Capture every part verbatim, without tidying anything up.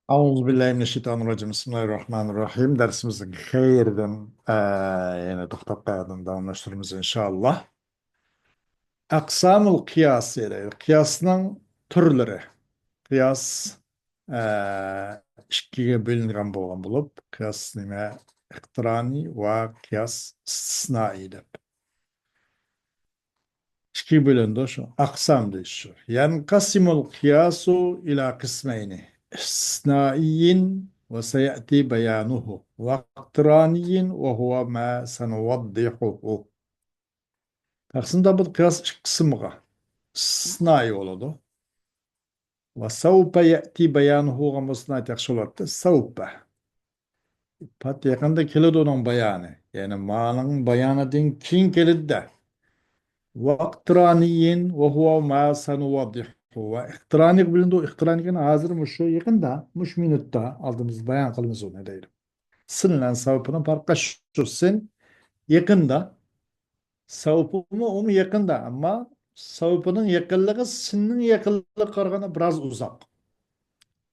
أعوذ بالله من الشيطان الرجيم. بسم الله الرحمن الرحيم. دەرسىمىزنىڭ خەيرىدىن، ئە، يەنە توختاپ قالغاندىن داۋاملاشتۇرىمىز، ئىنشائاللا. ئەقسامۇل قىياسى دەيدۇ. قىياسنىڭ تۈرلىرى. قىياس، ئە، ئىككىگە بۆلۈنگەن بولغان بولۇپ، قىياس نېمە؟ ئىقتىرانىي ۋە قىياس ئىستىسنائىي دەپ. ئىككىگە بۆلۈنىدۇ شۇ. ئەقسام دېيىش شۇ. يەنقەسىمۇل قىياسۇ ئىلا قىسمەينى، ئىستىسنائىيين ۋە سەيەتى بەيانۇھۇ، ۋە ئىقتىرانىيين ۋە ھۇۋە ما سەنۇۋەددىھۇھۇ. تەقسىم تاپىدۇ قىياس ئىككى قىسىمغا. ئىستىسنائىي بولىدۇ. ۋە سەۋپە يەتى بەيانۇھۇغا بولسا ناھايىتى ياخشى بولاتتى. سەۋپە. پات يېقىندا كېلىدۇ ئۇنىڭ بايانى. يەنى مانىڭ بايانىدىن كېيىن كېلىدۇ-دە. ۋە ئىقتىرانىيين ۋە ھۇۋە ما سەنۇۋەددىھۇ. ۋە ئىقتىرانىي بىلىنىدۇ. ئىقتىرانىي دېگەن ھازىر مۇشۇ يېقىندا، مۇشۇ مىنۇتتا ئالدىمىزدا بايان قىلىمىز ئۇنى دەيدۇ. سىن بىلەن سەۋپىنىڭ پەرقى شۇ. سىن يېقىندا، سەۋپىمۇ ئۇمۇ يېقىندا، ئەمما سەۋپىنىڭ يېقىنلىقى سىننىڭ يېقىنلىقىغا قارىغاندا بىراز ئۇزاق.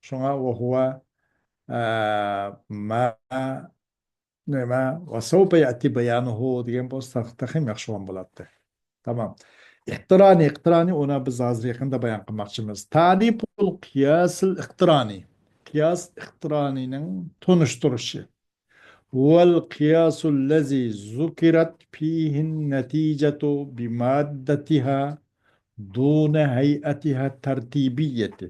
شۇڭا ۋە ھۇۋە، ئە، ما، نېمە، ۋە سەۋپە يەتى بەيانۇھۇ دېگەن بولسا تېخىمۇ ياخشى بولغان بولاتتى. تامام. ئىقتىرانىي، ئىقتىرانىي، ئۇنى بىز ھازىر يېقىندا بايان قىلماقچىمىز. تەرىپۇل قىياسىل ئىقتىرانىي. قىياس ئىقتىرانىينىڭ تونۇشتۇرۇشى. والقياس الذي ذكرت فيه النتيجة بمادتها دون هيئتها الترتيبية،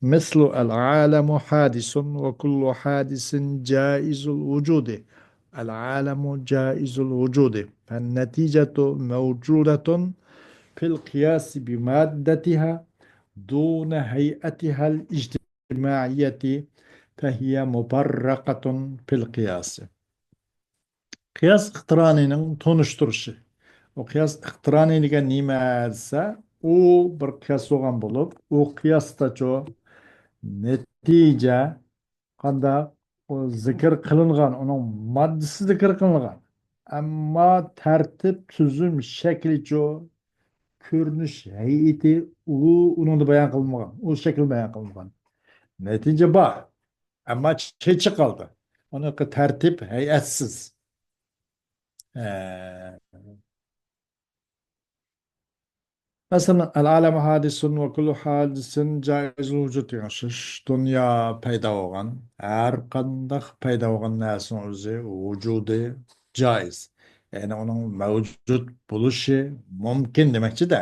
مثل العالم حادث وكل حادث جائز الوجود، العالم جائز الوجود، فالنتيجة موجودة في القياس بمادتها دون هيئتها الاجتماعية الاجتماعية، فهي مفرقة في القياس. قىياس ئىقتىرانىينىڭ تونۇشتۇرۇشى. ئۇ قىياس ئىقتىرانىي دېگەن نېمە دېسە، ئۇ بىر قىياس بولغان بولۇپ، ئۇ قىياستا شۇ نەتىجە قانداق؟ ئۇ زىكىر قىلىنغان، ئۇنىڭ ماددىسى زىكىر قىلىنغان. ئەمما تەرتىپ، تۈزۈم، شەكلىچۇ، كۆرۈنۈش ھەيئىتى ئۇ ئۇنىڭدا بايان قىلىنمىغان، ئۇ شەكىل بايان قىلىنمىغان. نەتىجە بار، ئەمما چېچىق قالدى. ئۇنىڭ تەرتىپ ھەيئەتسىز. ئە، مەسىلەن، ئەل ئالەمۇ ھادىسۇن ۋە كۇللۇ ھادىسىن جائىزۇل ۋۇجۇد دېگەن ئوخشاش. دۇنيا پەيدا بولغان، ھەر قانداق پەيدا بولغان نەرسىنىڭ ئۆزى ۋۇجۇدى جائىز. يەنى ئۇنىڭ مەۋجۇت بولۇشى مۇمكىن دېمەكچىدە.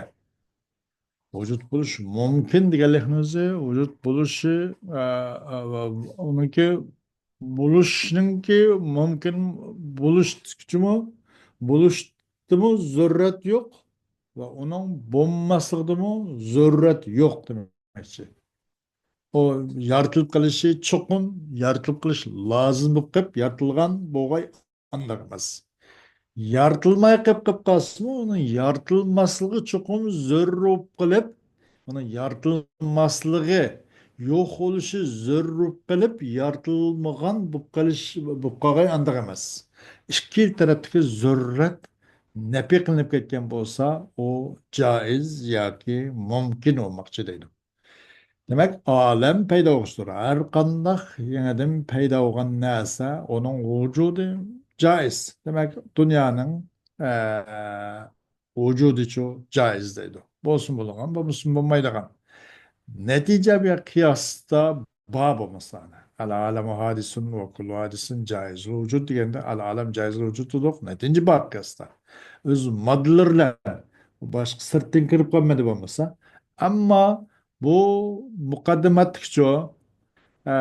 ۋۇجۇد بولۇش مۇمكىن دېگەنلىكنىڭ ئۆزى، ۋۇجۇد بولۇشى، ئە، ئە، ئۇنىڭكى بولۇشنىڭكى مۇمكىن بولۇشتىمۇ، بولۇشتىمۇ زۆرۈرەت يوق ۋە ئۇنىڭ بولماسلىقىدىمۇ زۆرۈرەت يوق دېمەكچى. ئۇ يارىتىلىپ قېلىشى چوقۇم، يارىتىلىپ قېلىش لازىم بولۇپ قېلىپ يارىتىلغان بولغاي ئانداق ئەمەس. يارىتىلماي قېلىپ، قېلىپ قالسىمۇ، ئۇنىڭ يارىتىلماسلىقى چوقۇم زۆرۈر بولۇپ قېلىپ، ئۇنىڭ يارىتىلماسلىقى، يوق بولۇشى زۆرۈر بولۇپ قېلىپ، يارىتىلمىغان بولۇپ قېلىش، بولۇپ قالغاي ئانداق ئەمەس. ئىككى تەرەپتىكى زۆرۈرەت نەپى قىلىنىپ كەتكەن بولسا، ئۇ جائىز ياكى مۇمكىن بولماقچى دەيدۇ. دېمەك، ئالەم پەيدا بولغۇچىدۇر. ھەر قانداق يېڭىدىن پەيدا بولغان نەرسە، ئۇنىڭ ۋۇجۇدى جائىز. دېمەك، دۇنيانىڭ، ئە، ۋۇجۇدىچۇ جائىز دەيدۇ. بولسىمۇ بولىدىغان، بولمىسىمۇ بولمايدىغان. نەتىجە بۇ قىياستا بار بولمىسا، ئەل ئالەمۇ ھادىسۇن ۋە كۇللۇ ھادىسىن جائىزۇل ۋۇجۇد دېگەندە، ئەل ئالەم جائىزۇل ۋۇجۇد دېدۇق، نەتىجە بار قىياستا. ئۆز ماددىلىرى بىلەن باشقا سىرتتىن كىرىپ قالمىدى بولمىسا. ئەمما بۇ مۇقەددىماتتىكىچۇ، ئە،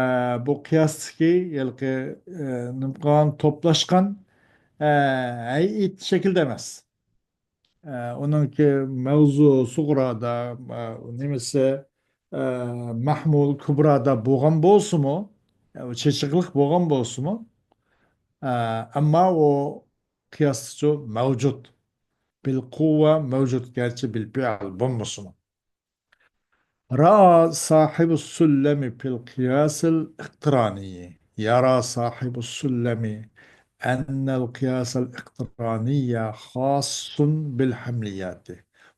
بۇ قىياستىكى ھېلىقى، ئە، نېمە قىلغان، توپلاشقان، ئە، ھەيئىتى شەكىلدە ئەمەس. ئە، ئۇنىڭكى مەۋزۇ سۇغرادا، ئە، نېمىسى، ئە، مەھمۇل كۇبرادا بولغان بولسىمۇ، ئە، چېچىقلىق بولغان بولسىمۇ، ئە، ئەمما ئۇ قىياستىچۇ مەۋجۇت. بىل قۇۋۋە مەۋجۇت، گەرچە بىل پېئىل بولمىسىمۇ. رأى صاحب السلم في القياس الاقتراني، يرى صاحب السلم أن القياس الاقتراني خاص بالحمليات،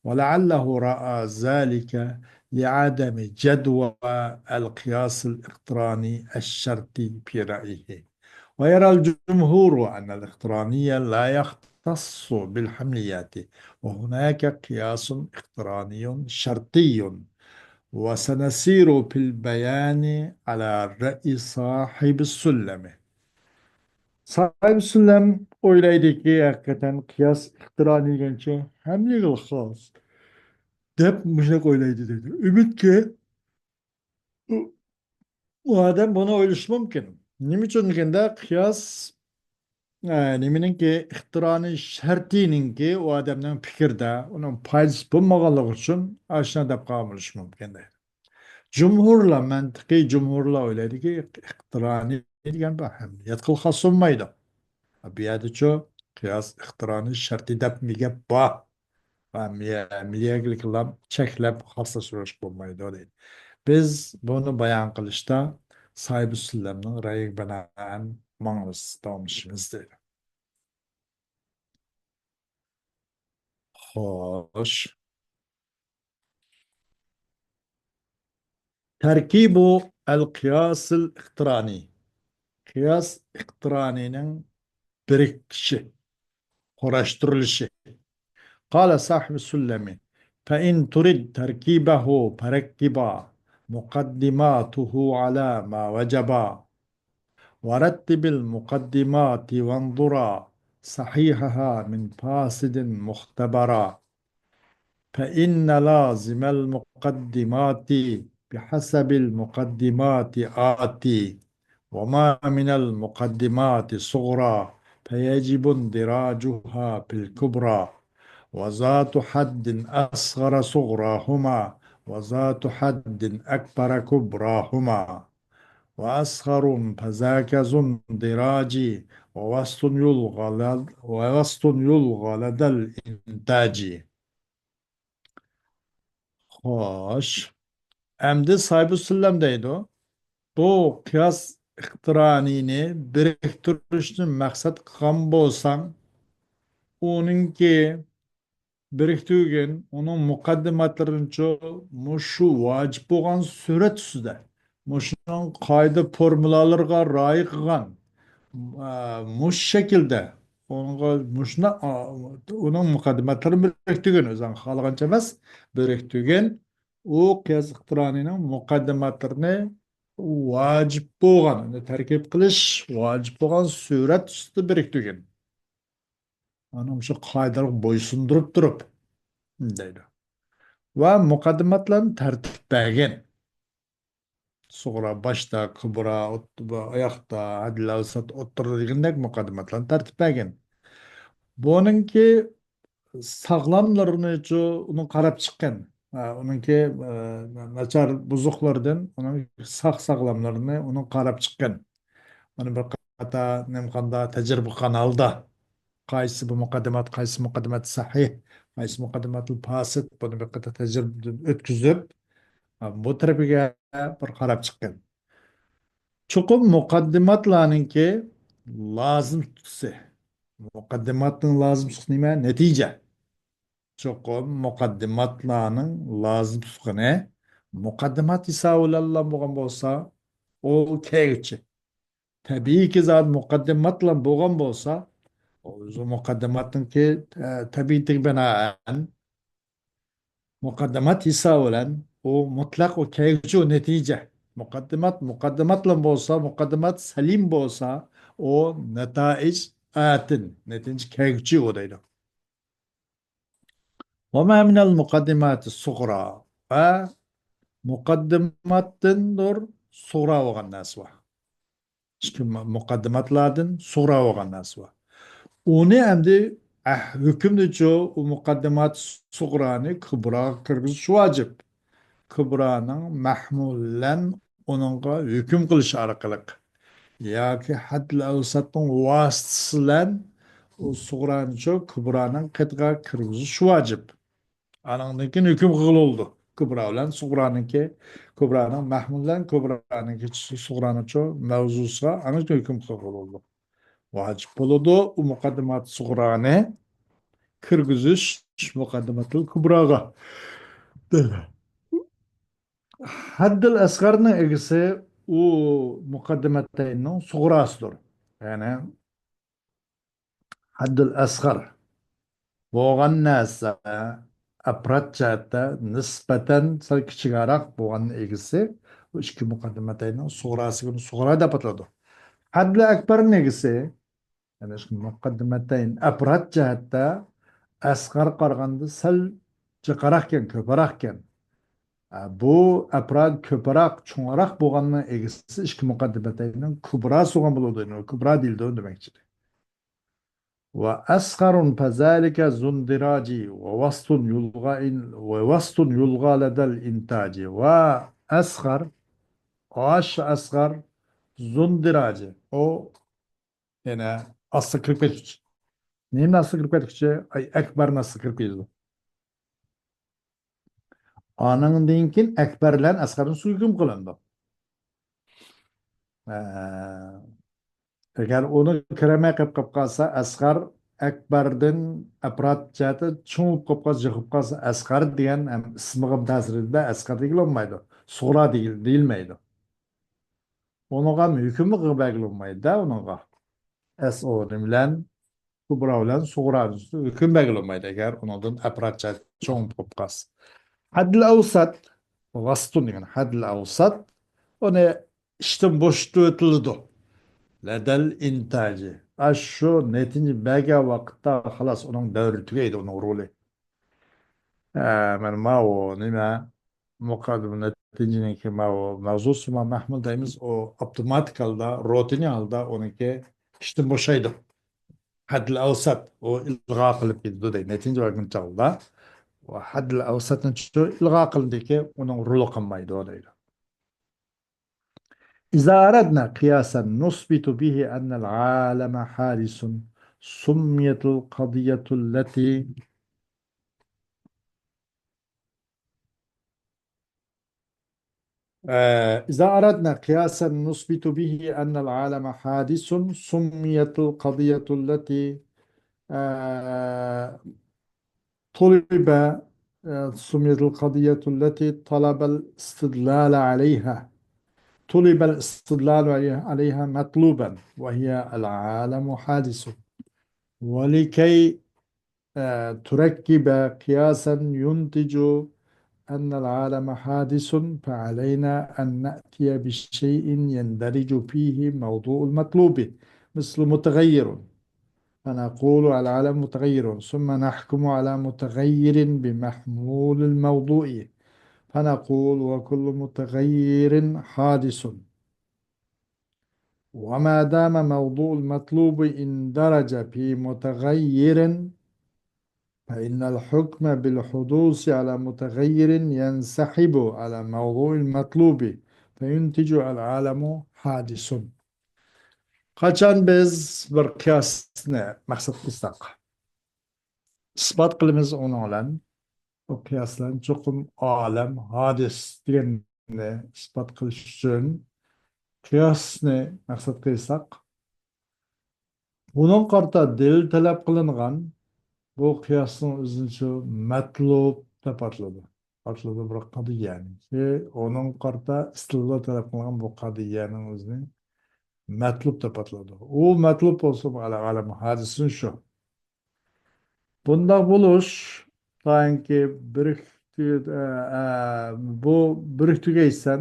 ولعله رأى ذلك لعدم جدوى القياس الاقتراني الشرطي في رأيه، ويرى الجمهور أن الاقتراني لا يختص بالحمليات، وهناك قياس اقتراني شرطي، وسنسير في البيان على رأي صاحب السلم. ساھىب سۇلەم ئويلايدۇكى، ھەقىقەتەن قىياس ئىقتىرانى دېگەنچە ھەممىگە خاس دەپ مۇشۇنداق ئويلايدۇ دەيدۇ. ئۈمىدكى ئۇ ئادەم بۇنى ئويلىشى مۇمكىن. نېمە ئۈچۈن دېگەندە، قىياس، ئە، نېمىنىڭكى، ئىقتىرانى شەرتىنىڭكى ئۇ ئادەمنىڭ پىكرىدە ئۇنىڭ پايدىسى بولمىغانلىقى ئۈچۈن ئاشۇنداق دەپ قالغان بولۇشى مۇمكىن دەيدۇ. جۇمھۇرلار، مەنتىقىي جۇمھۇرلار ئويلايدۇكى، ئىقتىرانى دېگەن بۇ ھەممىگە خاس بولمايدۇ. بۇ يەردىچۇ قىياس ئىقتىرانى شەرتى دەپ بىر گەپ بار. ۋە مىيە-، مىليەگلىكلار چەكلەپ خاسلاشتۇرۇش بولمايدۇ دەيدۇ. بىز بۇنى بايان قىلىشتا ساھىبى سۇلەمنىڭ رەيىگە بىنائەن ماڭىمىز، داۋاملىشىمىز دەيدۇ. خوش. تەركىبۇ ئەل قىياسىل ئىقتىرانى. قىياس ئىقتىرانىنىڭ بىرىكىشى، قۇراشتۇرۇلۇشى. قال صاحب السلم: فإن ترد تركيبه فركبا مقدماته على ما وجبا، ورتب المقدمات وانظرا صحيحها من فاسد مختبرا. فإن لازم المقدمات بحسب المقدمات آتي، وما من المقدمات صغرى فيجب اندراجها في الكبرى، وذات حد أصغر صغراهما، وذات حد أكبر كبراهما. وأصغر فذاك ذو اندراج، ووسط يلغى لد-، ووسط يلغى لدى الإنتاج. خوش. ئەمدى ساھىبۇ سۇلەم دەيدۇ. بۇ قىياس ئىقتىرانىنى بىرىكتۈرۈشنى مەقسەت قىلغان بولساڭ، ئۇنىڭكى بىرىكتۈرگىن، ئۇنىڭ مۇقەددىماتلىرىنىچۇ مۇشۇ ۋاجىپ بولغان سۈرەت ئۈستىدە، مۇشۇنىڭ قائىدە فورمۇلالىرىغا رىئايە قىلغان، ئا، مۇشۇ شەكىلدە، ئۇنىڭغا مۇشۇنداق، ئا، ئۇنىڭ مۇقەددىماتلىرىنى بىرىكتۈرگىن، ئۆزۈڭ خالىغانچە ئەمەس، بىرىكتۈرگىن، ئۇ قىياس ئىقتىرانىنىڭ مۇقەددىماتلىرىنى ۋاجىپ بولغان، ئۇنى تەركىب قىلىش ۋاجىپ بولغان سۈرەت ئۈستىدە بىرىكتۈرگىن. ئانا مۇشۇ قائىدىلەرگە بويسۇندۇرۇپ تۇرۇپ دەيدۇ. ۋە مۇقەددىماتلارنى تەرتىپ بەرگىن. سۇغرا باشتا، كۇبرا ئوت-، ئاياقتا، ھەددىل ئەۋسەت ئوتتۇرىدا دېگەندەك مۇقەددىماتلارنى تەرتىپ بەرگىن. بۇنىڭكى ساغلاملىرىنىچۇ ئۇنىڭ قاراپ چىققىن. ھە، ئۇنىڭكى، ئە، ناچار بۇزۇقلىرىدىن ئۇنىڭ ساق ساغلاملىرىنى ئۇنىڭ قاراپ چىققىن. ئۇنى بىر قاتار نېمىقاندا تەجرىبە قىلغان ھالدا، قايسى بۇ مۇقەددىمات، قايسى مۇقەددىمات سەھىھ، قايسى مۇقەددىماتى پاسىد، بۇنى بىر قاتار تەجرىبىدىن ئۆتكۈزۈپ، بۇ تەرىپىگە بىر قاراپ چىققىن. چوقۇم مۇقەددىماتلارنىڭكى لازىم تۇتقىسى. مۇقەددىماتنىڭ لازىم تۇتقىسى نېمە؟ نەتىجە. چوقۇم مۇقەددىماتلارنىڭ لازىم تۇتقىنى مۇقەددىمات ھېسابى بىلەنلا بولغان بولسا، ئۇ كەلگۈچى. تەبىئىيكى، زادى مۇقەددىمات بىلەن بولغان بولسا، ئۇ ئۆزى مۇقەددىماتنىڭكى، ئە، تەبىئىتىگە بىنائەن، مۇقەددىمات ھېسابى بىلەن ئۇ مۇتلەق ئۇ كەلگۈچى، ئۇ نەتىجە. مۇقەددىمات، مۇقەددىمات بىلەن بولسا، مۇقەددىمات سەلىم بولسا، ئۇ نەتائىج ئاتىن، نەتىجە كەلگۈچى ئۇ دەيدۇ. وما من المقدمات الصغرى. ۋە مۇقەددىماتتىندۇر سۇغرا بولغان نەرسە بار. ئىككى مۇ-، مۇقەددىماتلاردىن سۇغرا بولغان نەرسە بار. ئۇنى ئەمدى، ئەھ، ھۆكۈمدىچۇ ئۇ مۇقەددىمات سۇغرانى كۇبراغا كىرگۈزۈش ۋاجىپ. كۇبرانىڭ مەھمۇل بىلەن ئۇنىڭغا ھۆكۈم قىلىش ئارقىلىق ياكى ھەددىل ئەۋساتنىڭ ۋاسىتىسى بىلەن ئۇ سۇغرانىچۇ كۇبرانىڭ قېتىغا كىرگۈزۈش ۋاجىپ. ئانىڭدىن كېيىن ھۆكۈم قىلغىلى بولىدۇ. كۇبرا بىلەن سۇغرانىڭكى، كۇبرانىڭ مەھمۇل بىلەن كۇبرانىڭكى سۇغرانىچۇ مەۋزۇسىغا ئانىڭ ھۆكۈم قىلغىلى بولىدۇ. ۋاجىپ بولىدۇ ئۇ مۇقەددىمات سۇغرانى كىرگۈزۈش مۇقەددىماتۇل كۇبراغا. ھەددىل ئەسغەرنىڭ ئىگىسى ئۇ مۇقەددىمەتەيننىڭ سۇغراسىدۇر. يەنى ھەددىل ئەسغەر بولغان نەرسە ئەپراد جەھەتتە نىسبەتەن سەل كىچىكرەك بولغان ئىگىسى بۇ ئىككى مۇقەددىمەتەينىڭ سۇغراسى، بۇنى سۇغرا دەپ ئاتىلىدۇ. ھەددىل ئەكبەرنىڭ ئىگىسى، يەنى شۇ مۇقەددىمەتەين ئەپراد جەھەتتە ئەسغەرگە قارىغاندا سەل جىقراقكەن، كۆپرەككەن. ئە، بۇ ئەپراد كۆپرەك، چوڭراق بولغاننىڭ ئىگىسى ئىككى مۇقەددىمەتەينىڭ كۇبراسى بولغان بولىدۇ، يەنى كۇبرا دېيىلىدۇ دېمەكچى. وأصغر فذلك ذو اندراج ووسط يلغى إن-، ووسط يلغى لدى الإنتاج. ۋە ئەسغەر، ئاش ئەسغەر، زۇندىراجى. ئۇ يەنە ئاستىغا كىرىپ كەتكۈچى. نېمىنى ئاستىغا كىرىپ كەتكۈچى؟ ئاي، ئەكبەرنى ئاستىغا كىرىپ كېتىدۇ. ئانىڭدىن كېيىن ئەكبەر بىلەن ئەسغەردىن سۆز ھۆكۈم قىلىنىدۇ. ئە، ئەگەر ئۇنى كىرەلمەي قېلىپ قالسا، ئەسغەر ئەكبەردىن ئەپراد جەھەتتە چوڭ بولۇپ قالسا، جىق بولۇپ قالسا، ئەسغەر دېگەن ھەم ئىسمىغا تەسىر ئەسغەر دېگىلى بولمايدۇ. سۇغرا دېگىل-، دېيىلمەيدۇ. ئۇنىڭغا ھۆكۈم بەرگىلى بولمايدۇ-دە ئۇنىڭغا. ئەس ئو بىلەن كۇبرا بىلەن سۇغرا ھۆكۈم بەرگىلى بولمايدۇ، ئەگەر ئۇنىڭدىن ئەپراد جەھەتتە چوڭ بولۇپ قالسا. ھەددىل ئەۋسەت، ۋەستۇن دېگەن ھەددىل ئەۋسەت، ئۇنى ئىشتىن بوشىتىۋېتىلىدۇ. لەدەل ئىنتاجى. ئاشۇ نەتىجە بەرگەن ۋاقىتتا خالاس ئۇنىڭ دەۋرى تۈگەيدۇ، ئۇنىڭ رولى. ئە، مانا ماۋۇ نېمە؟ مۇقەددىمە نەتىجىنىڭكى ماۋۇ مەۋزۇسى ما مەھمۇل دەيمىز، ئۇ ئاپتوماتىك ھالدا، روتىنىي ھالدا ئۇنىڭكى ئىشتىن بوشايدۇ. ھەددىل ئەۋسەت، ئۇ ئىلغا قىلىپ كېتىدۇ دەيدۇ. نەتىجە بەرگەن چاغدا ۋە ھەددىل ئەۋسەتنى چۈشۈرۈپ ئىلغا قىلىندىكى، ئۇنىڭ رولى قالمايدۇ دەيدۇ. إذا أردنا قياسا نثبت به أن العالم حادث سميت القضية التي، آه، إذا أردنا قياسا نثبت به أن العالم حادث سميت القضية التي، آه، طلب، آه، سميت القضية التي طلب الاستدلال عليها، طلب الاستدلال عليها مطلوبا، وهي العالم حادث. ولكي، آه، تركب قياسا ينتج أن العالم حادث، فعلينا أن نأتي بشيء يندرج فيه موضوع المطلوب، مثل متغير، فنقول العالم متغير، ثم نحكم على متغير بمحمول الموضوع، فنقول وكل متغير حادث. وما دام موضوع المطلوب اندرج في متغير، فإن الحكم بالحدوث على متغير ينسحب على موضوع المطلوب، فينتج العالم حادث. قاچان بىز بىر قىياسنى مەقسەت قىلساق، ئىسپات قىلىمىز ئۇنىڭ بىلەن، بۇ قىياس بىلەن چوقۇم ئالەم ھادىس دېگەننى ئىسپات قىلىش ئۈچۈن قىياسنى مەقسەت قىلساق، بۇنىڭغا قارىتا دەلىل تەلەپ قىلىنغان بۇ قىياسنىڭ ئۆزىنى شۇ مەتلۇب دەپ ئاتىلىدۇ. ئاتىلىدۇ بىر قەدىيەنى. شۇ ئۇنىڭغا قارىتا ئىستىدلال تەلەپ قىلىنغان بۇ قەدىيەنىڭ ئۆزىنى مەتلۇب دەپ ئاتىلىدۇ. ئۇ مەتلۇب بولسا بۇ ئەل-، ئالەم ھادىسىنى شۇ. بۇنداق بولۇش تايىنكى بىرىك-، ئە، ئە، بۇ بىرىكتۈرگەيسەن،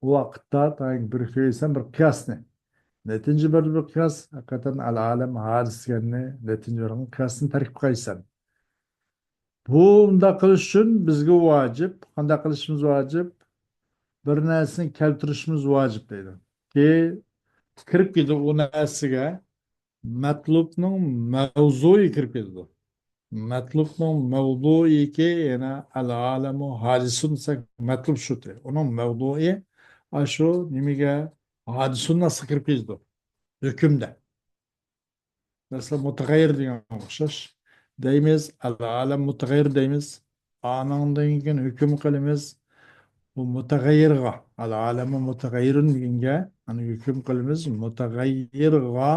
ئۇ ۋاقىتتا تايىنكى بىرىكتۈرگەيسەن بىر قىياسنى. نەتىجە بېرىدۇ بىر قىياس، ھەقىقەتەن ئەل-ئالەم ھادىس دېگەننى نەتىجە بېرىدىغان قىياسنى تەركىب قىلايسەن. بۇنداق قىلىش ئۈچۈن بىزگە ۋاجىپ، قانداق قىلىشىمىز ۋاجىپ؟ بىر نەرسىنى كەلتۈرۈشىمىز ۋاجىپ دەيدۇ. كى-، كىرىپ كېتىدۇ ئۇ نەرسىگە، مەتلۇبنىڭ مەۋزۇيى كىرىپ كېتىدۇ. مەتلۇبنىڭ مەۋزۇيىكى يەنە ئەل-ئالەمۇ ھادىسۇن دېسەك، مەتلۇب شۇ. ئۇنىڭ مەۋزۇيى ئاشۇ نېمىگە، ھادىسۇن ئاستىغا كىرىپ كېتىدۇ. ھۆكۈمدە. مەسىلەن، مۇتەغەييىر دېگەنگە ئوخشاش. دەيمىز، ئەل-ئالەم مۇتەغەييىر دەيمىز. ئانىڭدىن كېيىن ھۆكۈم قىلىمىز. بۇ مۇتەغەييىرغا، ئەل-ئالەمۇ مۇتەغەييىرۇن دېگەنگە، يەنى ھۆكۈم قىلىمىز. مۇتەغەييىرغا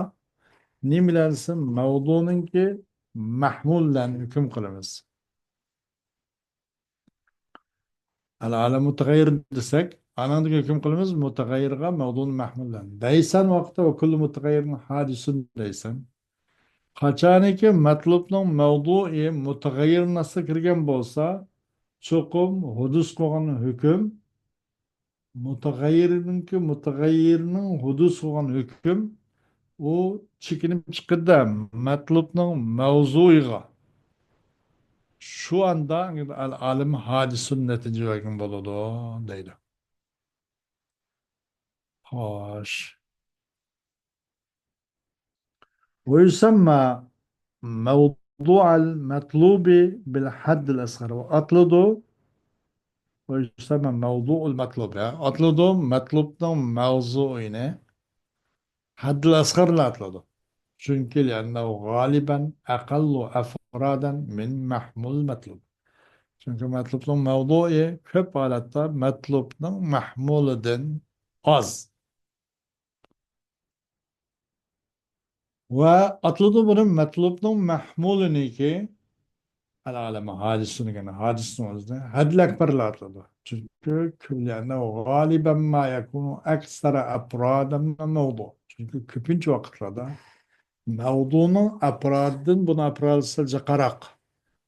نېمە بىلەن دېسە، مەۋزۇنىڭكى مەھمۇل بىلەن ھۆكۈم قىلىمىز. ئەل ئالەم مۇتەغەييىر دېسەك، ئانىڭدىن ھۆكۈم قىلىمىز مۇتەغەييىرغا مەۋزۇنى مەھمۇل بىلەن. دەيسەن ۋاقىتتا ۋە كۇللۇ مۇتەغەييىرىن ھادىسۇن دەيسەن. قاچانكى مەتلۇبنىڭ مەۋزۇئى مۇتەغەييىرنىڭ ئاستىغا كىرگەن بولسا، چوقۇم ھۇدۇس قىلغان ھۆكۈم مۇتەغەييىرنىڭكى، مۇتەغەييىرنىڭ ھۇدۇس قىلغان ھۆكۈم، ئۇ چېكىنىپ چىقىدۇ مەتلۇبنىڭ مەۋزۇيىغا. شۇ ئاندا ئەل ئالەم ھادىسۇن نەتىجە بەرگەن بولىدۇ، دەيدۇ. خوش. ويسمى موضوع المطلوب بالحد الأصغر. ئاتىلىدۇ. ويسمى موضوع المطلوب. ئاتىلىدۇ مەتلۇبنىڭ مەۋزۇيىنى ھەددىل ئەسغەر دەپ ئاتىلىدۇ. چۈنكى لأنه غالبا أقل أفرادا من محمول المطلوب. چۈنكى مەتلۇبنىڭ مەۋزۇيى كۆپ ھالەتتە مەتلۇبنىڭ مەھمۇلىدىن ئاز. ۋە ئاتىلىدۇ بۇنى مەتلۇبنىڭ مەھمۇلىنىكى، ئەل ئالەم ھادىسۇن دېگەن ھادىسنىڭ ئۆزىنى ھەددىل ئەكبەر دەپ ئاتىلىدۇ. چۈنكى لأنه غالبا ما يكون أكثر أفرادا من الموضوع. چۈنكى كۆپىنچە ۋاقىتلاردا مەۋزۇنىڭ ئەپرادىدىن بۇنىڭ ئەپرادى سەل جىقراق.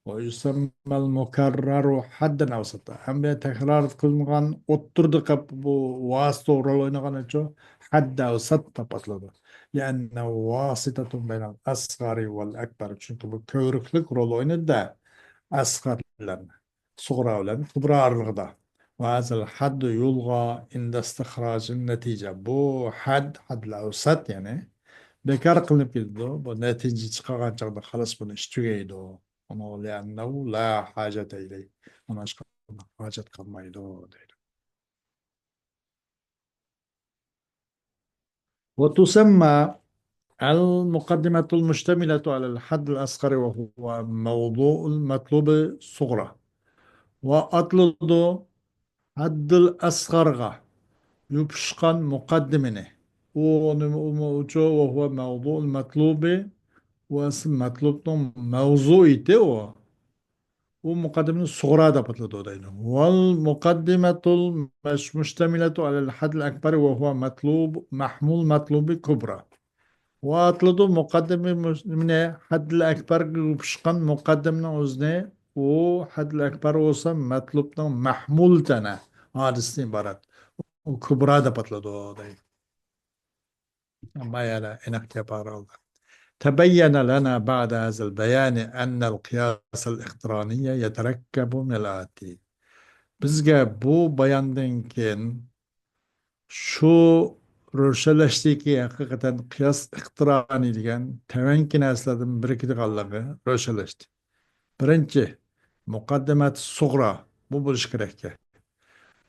ويسمى المكرر حدا أوسطا. ھەم بۇ تەكرار قىلىنغان ئوتتۇرىدا قېلىپ بۇ ۋاسىتە رول ئوينىغان ئۈچۈن ھەددى ئەۋسەت دەپ ئاتىلىدۇ. لأنه واسطة بين الأصغر والأكبر. چۈنكى بۇ كۆۋرۈكلۈك رول ئوينىدى-دە، ئەسغەر بىلەن سۇغرا بىلەن كۇبرا ئارىلىقىدا. وهذا الحد يلغى عند استخراج النتيجة. بۇ ھەد، ھەددىل ئەۋسەت، يەنى بىكار قىلىنىپ كېتىدۇ. بۇ نەتىجە چىقارغان چاغدا خالاس بۇنى ئىش تۈگەيدۇ. ئۇنىڭغا لأنه لا حاجة إليه. ئۇنىڭ ھېچقانداق ھاجەت قالمايدۇ، دەيدۇ. وتسمى المقدمة المشتملة على الحد الأصغر وهو موضوع المطلوب الصغرى. ۋە ئاتىلىدۇ ھەددىل ئەسغەرگە يوپۇشقان مۇقەددىمىنى. ئۇ نېمە، ئۇ، ئۇ، ئۇچۇ، وهو موضوع المطلوب، ئۇ ئەسلى مەتلۇبنىڭ مەۋزۇيىتى ئۇ. ئۇ مۇقەددىمىنى سۇغرا دەپ ئاتىلىدۇ دەيدۇ. والمقدمة المشتملة على الحد الأكبر وهو مطلوب، محمول مطلوب كبرى. ۋە ئاتىلىدۇ مۇقەددىمە مۇش-، نېمىنى، ھەددىل ئەكبەرگە يوپۇشقان مۇقەددىمىنىڭ ئۆزىنى، ئۇ ھەددىل ئەكبەر بولسا مەتلۇبنىڭ مەھمۇلى تەنە ھادىسىدىن ئىبارەت. ئۇ كۇبرا دەپ ئاتىلىدۇ دەيدۇ. ئەمما يەنە ئېنىق گەپ ئارالدا. تبين لنا بعد هذا البيان أن القياس الاقتراني يتركب من الآتي. بىزگە بۇ باياندىن كېيىن شۇ روشەنلەشتىكى ھەقىقەتەن قىياس ئىقتىرانى دېگەن تەۋەنكى نەرسىلەردىن بىرىكىدىغانلىقى روشەنلەشتى. بىرىنچى، مۇقەددىمەت سۇغرا، بۇ بولۇشى كېرەككەن.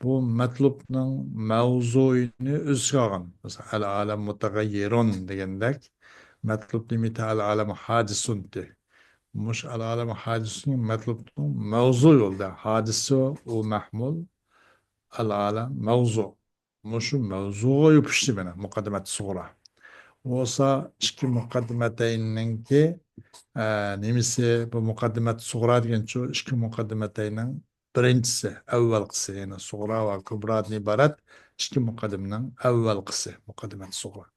بۇ مەتلۇبنىڭ مەۋزۇيىنى ئۆز ئىچىگە ئالغان. مەسىلەن، ئەل ئالەم مۇتەغەييىرۇن دېگەندەك، مەتلۇب نېمىتى؟ ئەل ئالەم ھادىسۇنتى. مۇش ئەل ئالەم ھادىسۇن مەتلۇبنىڭ مەۋزۇيى بولدى. ھادىسە ئۇ مەھمۇل، ئەل ئالەم مەۋزۇ. مۇشۇ مەۋزۇغا يوپۇشتى مانا مۇقەددىمەت سۇغرا. بولسا ئىككى مۇقەددىمەتەينىڭكى، ئە، نېمىسى، بۇ مۇقەددىمەت سۇغرا دېگەنچۇ ئىككى مۇقەددىمەتەينىڭ بىرىنچىسى، ئەۋۋەلقىسى، يەنى سۇغرا ۋە كۇبرادىن ئىبارەت ئىككى مۇقەددىمىنىڭ ئەۋۋەلقىسى، مۇقەددىمەت سۇغرا.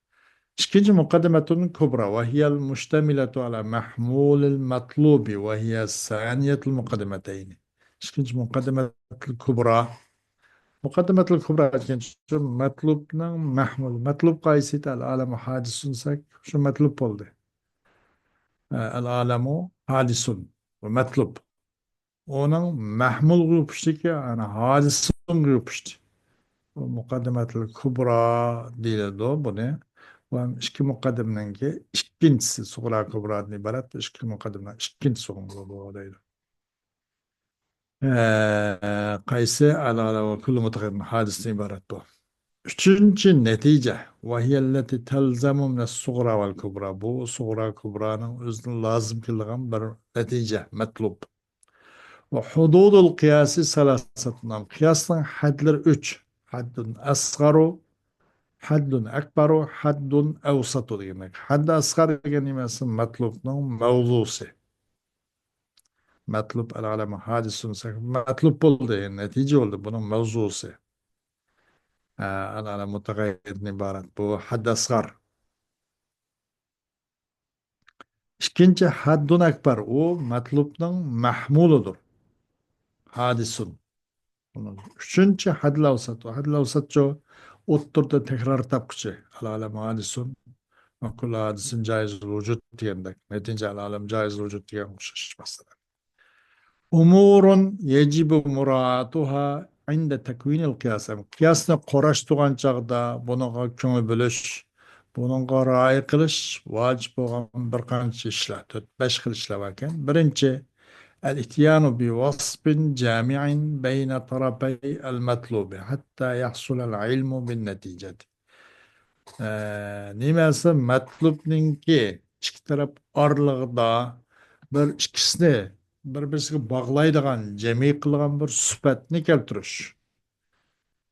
ئىككىنچى مۇقەددىمەتۇن كۇبرا، وهي المشتملة على محمول المطلوب، وهي ثانية المقدمتين. ئىككىنچى مۇقەددىمەتۇل كۇبرا. مۇقەددىمەتۇل كۇبرا دېگەن شۇ مەتلۇبنىڭ مەھمۇلى. مەتلۇب قايسى؟ ئەل ئالەمۇ ھادىسۇن دېسەك، شۇ مەتلۇب بولدى. ئە، ئەل ئالەمۇ ھادىسۇن. بۇ مەتلۇب. ئۇنىڭ مەھمۇلغا يوپۇشتىكى، يەنى ھادىسۇنغا يوپۇشتى. بۇ مۇقەددىمەتۇل كۇبرا دېيىلىدۇ بۇنى. بۇ ھەم ئىككى مۇقەددىمىنىڭكى ئىككىنچىسى، سۇغرا كۇبرادىن ئىبارەت ئىككى مۇقەددىمىنىڭ ئىككىنچىسى بولىدۇ دەيدۇ. ئە، قايسى؟ ئەل ئالەم ۋە كۇللۇ مۇتەغەييىرىن ھادىسىدىن ئىبارەت بۇ. ئۈچىنچى نەتىجە، وهي التي تلزم من الصغرى والكبرى. بۇ سۇغرا كۇبرانىڭ ئۆزىدىن لازىم كېلىدىغان بىر نەتىجە، مەتلۇب. وحدود القياس ثلاثة. قىياسنىڭ ھەدلىرى ئۈچ. حد أصغر، حد أكبر، حد أوسط دېگەندەك. ھەد ئەسغەر دېگەن نېمىسى؟ مەتلۇبنىڭ مەۋزۇسى. مەتلۇب ئەل ئالەم ھادىسۇن، مەتلۇب بولدى، نەتىجە بولدى، بۇنىڭ مەۋزۇسى. ئە، ئەل ئالەم مۇتەغەييىردىن ئىبارەت. بۇ ھەد ئەسغار. ئىككىنچى ھەددۇن ئەكبەر، ئۇ مەتلۇبنىڭ مەھمۇلىدۇر. ھادىسۇن. ئۈچىنچى ھەددىل ئەۋسەت. ھەددىل ئەۋسەتچۇ؟ ئوتتۇرىدا تەكرار تاپقۇچى. ئەل ئالەم ھادىسۇن ۋە كۇللۇ ھادىسىن جائىزۇل ۋۇجۇد دېگەندەك. نەتىجە ئەل ئالەم جائىزۇل ۋۇجۇد دېگەن ئوخشاش مەسىلە. ئۇمۇرۇن يەجىبۇ مۇرائاتۇھا ئىندە تەكۋىنىل قىياس. قىياسنى قۇراشتۇرغان چاغدا بۇنىڭغا كۆڭۈل بۆلۈش، بۇنىڭغا رىئايە قىلىش ۋاجىپ بولغان بىر قانچە ئىشلار، تۆت، بەش خىل ئىشلار باركەن. بىرىنچى، الاتيان بوصف جامع بين طرفي المطلوب حتى يحصل العلم بالنتيجة. ئە، نېمە دېسە، مەتلۇبنىڭكى ئىككى تەرەپ ئارىلىقىدا بىر ئىككىسىنى بىر-بىرسىگە باغلايدىغان، جەمئىي قىلىدىغان بىر سۈپەتنى كەلتۈرۈش.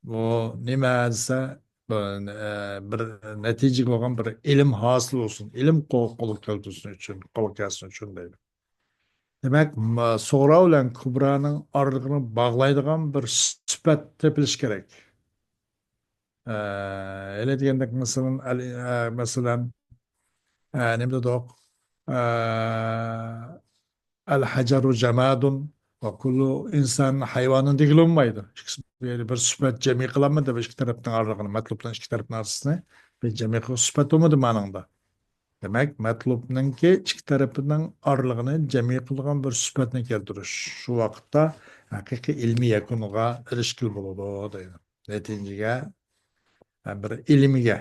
بۇ نېمە دېسە، بۇ، ئە، بىر نەتىجىگە بولغان بىر ئىلىم ھاسىل بولسۇن، ئىلىم قول-، قولغا كەلتۈرسۇن ئۈچۈن، قولغا كەلسۇن ئۈچۈن دەيدۇ. دېمەك، م-، سۇغرا بىلەن كۇبرانىڭ ئارىلىقىنى باغلايدىغان بىر سۈپەت تېپىلىشى كېرەك. ئە، ھېلى دېگەندەك، مەسىلەن، ئەل-، ئە، مەسىلەن، ئە، نېمە دېدۇق؟ ئە، الحجر جماد وكل إنسان حيوان دېگىلى بولمايدۇ. ئىككىسى بىر، بىر سۈپەت جەمئىي قىلالمىدى، بىر ئىككى تەرەپنىڭ ئارىلىقىنى، مەتلۇبنىڭ ئىككى تەرەپنىڭ ئارىسىنى بىر جەمئىي قىلىش سۈپەت بولمىدى مانىڭدا. دېمەك، مەتلۇبنىڭكى ئىككى تەرىپىنىڭ ئارىلىقىنى جەمئىي قىلىدىغان بىر سۈپەتنى كەلتۈرۈش. شۇ ۋاقىتتا ھەقىقىي ئىلمىي يەكۈنغا ئېرىشكىلى بولىدۇ دەيدۇ. نەتىجىگە، بىر ئىلمىگە،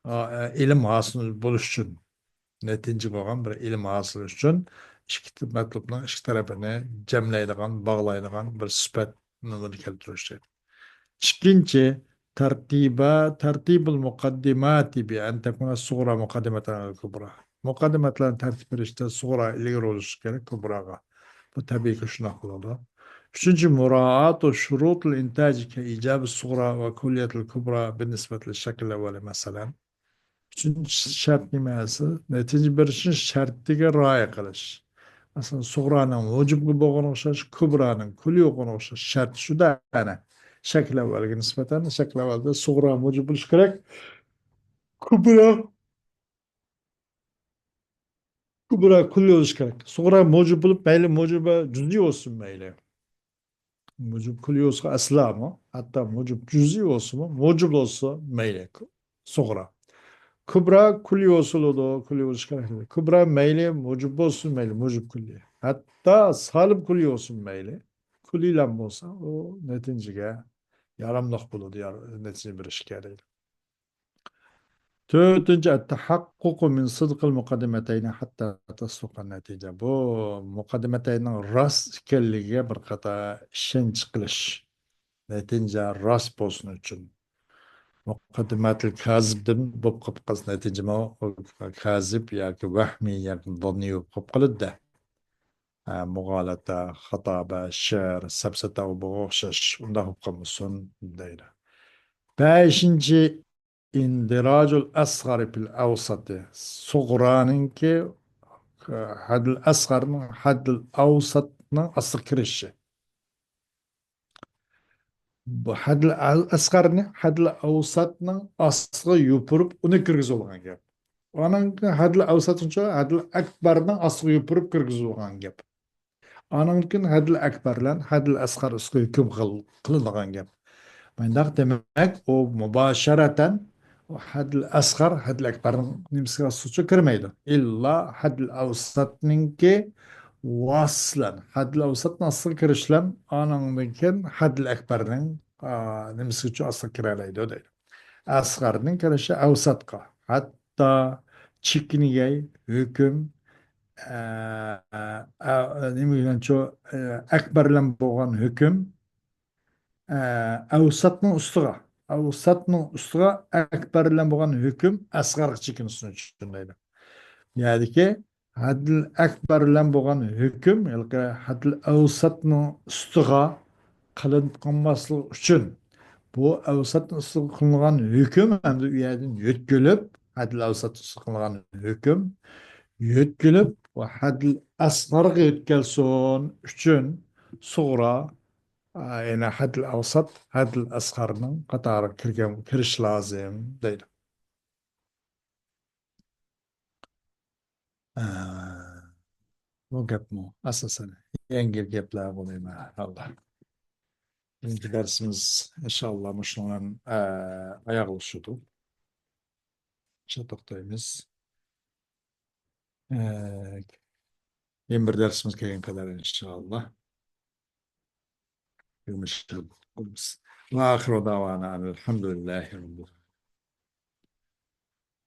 ئا، ئىلىم ھاسىل بولۇش ئۈچۈن، نەتىجە بولغان بىر ئىلىم ھاسىل ئۈچۈن ئىككى مەتلۇبنىڭ ئىككى تەرىپىنى جەملەيدىغان، باغلايدىغان بىر سۈپەت نۇرىنى كەلتۈرۈش دەيدۇ. ئىككىنچى، تەرتىبە، تەرتىبۇل مۇقەددىماتى بىئەن تەكۇنە سۇغرا مۇقەددىمەتەن ئەلەل كۇبرا. مۇقەددىمەتلەرنى تەرتىپ بېرىشتە سۇغرا ئىلگىرى بولۇشى كېرەك كۇبراغا. بۇ تەبىئىيكى شۇنداق بولىدۇ. ئۈچىنچى، مۇرائاتۇ شۇرۇتۇل ئىنتاجى كەئىجابى سۇغرا ۋە كۇللىيەتىل كۇبرا بىنىسبەتىل شەكىل ئەۋۋەلى مەسىلەن. ئۈچىنچى شەرت نېمە دېسە، نەتىجە بېرىشنىڭ شەرتىگە رىئايە قىلىش. مەسىلەن، سۇغرانىڭ مۇجىبقا بولغىنىغا ئوخشاش، كۇبرانىڭ كۇللىي بولغىنىغا ئوخشاش شەرت شۇ-دە، ئەنە. شەكىل ئەۋۋەلگە نىسبەتەن، شەكىل ئەۋۋەلدە سۇغرا مۇجىب بولۇشى كېرەك. كۇبرا، كۇبرا كۇللىي بولۇشى كېرەك. سۇغرا مۇجىب بولۇپ، مەيلى مۇجىبى جۈزئىي بولسۇن، مەيلى. مۇجىب كۈللىي بولسا ئەسلامۇ، ھەتتا مۇجىب جۈزئىي بولسىمۇ، مۇجىب بولسا مەيلى، سۇغرا. كۇبرا كۈللىي بولسا بولىدۇ، كۈللىي بولۇشى كېرەك. كۇبرا مەيلى مۇجىب بولسۇن، مەيلى مۇجىب كۈللىي. ھەتتا سالىب كۈللىي بولسۇن مەيلى. كۈللىيلەم بولسا، ئۇ نەتىجىگە ياراملىق بولىدۇ، يار-، نەتىجە بېرىشكە دەيدۇ. تۆتىنچى، التحقق من صدق المقدمتين حتى تصدق النتيجة. بۇ مۇقەددىمەتەينىڭ راست ئىكەنلىكىگە بىر قەدەر ئىشەنچ قىلىش. نەتىجە راست بولسۇن ئۈچۈن. مۇقەددىمەتىل كازىبدىن بولۇپ قاپ قالسا، نەتىجىمۇ كازىب ياكى ۋەھمىي ياكى زاننىي بولۇپ قاپ قالىدۇ-دە. ھە، مۇغالاتە، خاتابە، شەئىر، سەپسەتە بولغان ئوخشاش، ئۇنداق بولۇپ قالمىسۇن دەيدۇ. بەشىنچى، ئىندىراجۇل ئەسغەرى پىل ئەۋسەتى. سۇغرانىڭكى، ھەددىل ئەسغەرنىڭ ھەددىل ئەۋسەتنىڭ ئاستىغا كىرىشى. بۇ ھەددىل ئەل-، ئەسغەرنى ھەددىل ئەۋسەتنىڭ ئاستىغا يوپۇرۇپ، ئۇنى كىرگۈزۈۋالغان گەپ. ئانىڭ ھەددىل ئەۋسەتنىچۇ ھەددىل ئەكبەرنىڭ ئاستىغا يوپۇرۇپ كىرگۈزۈۋالغان گەپ. ئانىڭدىن كېيىن ھەددىل ئەكبەر بىلەن ھەددىل ئەسغەر ئۈستىگە ھۆكۈم قىل-، قىلىنغان گەپ. مۇنداق دېمەك، ئۇ مۇباشىرەتەن ھەددىل ئەسغەر، ھەددىل ئەكبەرنىڭ نېمىسىگە ئاستىغىچە كىرمەيدۇ. ئىللا ھەددىل ئەۋسەتنىڭكى ۋاسىتە بىلەن، ھەددىل ئەۋسەتنىڭ ئاستىغا كىرىش بىلەن، ئانىڭدىن كېيىن ھەددىل ئەكبەرنىڭ، ئا، نېمىسىگىچۇ ئاستىغا كىرەلەيدۇ دەيدۇ. ئەسغەرنىڭ كىرىشى ئەۋسەتقا. ھەتتا چېكىنگەي ھۆكۈم، ئە، ئە، ئە، نېمە دېگەنچۇ، ئە، ئەكبەر بىلەن بولغان ھۆكۈم، ئە، ئەۋساتنىڭ ئۈستىغا، ئەۋساتنىڭ ئۈستىغا ئەكبەر بىلەن بولغان ھۆكۈم ئەسغەرگە چېكىنسۇن ئۈچۈن دەيدۇ. يەنىكى ھەددىل ئەكبەر بىلەن بولغان ھۆكۈم ھېلىقى ھەددىل ئەۋساتنىڭ ئۈستىغا قىلىنىپ قالماسلىقى ئۈچۈن، بۇ ئەۋساتنىڭ ئۈستىگە قىلىنغان ھۆكۈم ئەمدى ئۇ يەردىن يۆتكىلىپ، ھەددىل ئەۋساتنىڭ ئۈستىگە قىلىنغان ھۆكۈم يۆتكىلىپ، ۋە ھەددىل ئەسغەرگە يۆتكەلسۇن ئۈچۈن سۇغرا، ئە، يەنى ھەددىل ئەۋسەت، ھەددىل ئەسغەرنىڭ قاتارىغا كىرگەن، كىرىش لازىم دەيدۇ. ئە، بۇ گەپمۇ ئاساسەن يەڭگىل گەپلەر بولىدۇ، مەئەللەھ. بۈگۈنكى دەرسىمىز ئىنشائاللا مۇشۇنىڭ بىلەن، ئە، ئاياغلىشىدۇ. شۇ توختايمىز. ئە، يەنە بىر دەرسىمىز كەلگەن قەدەر ئىنشائاللا. يۇمشىتىپ قويىمىز. ۋە ئاخىرۇ دەۋانا ئەنىل ھەمدۇلىللاھى رەببىل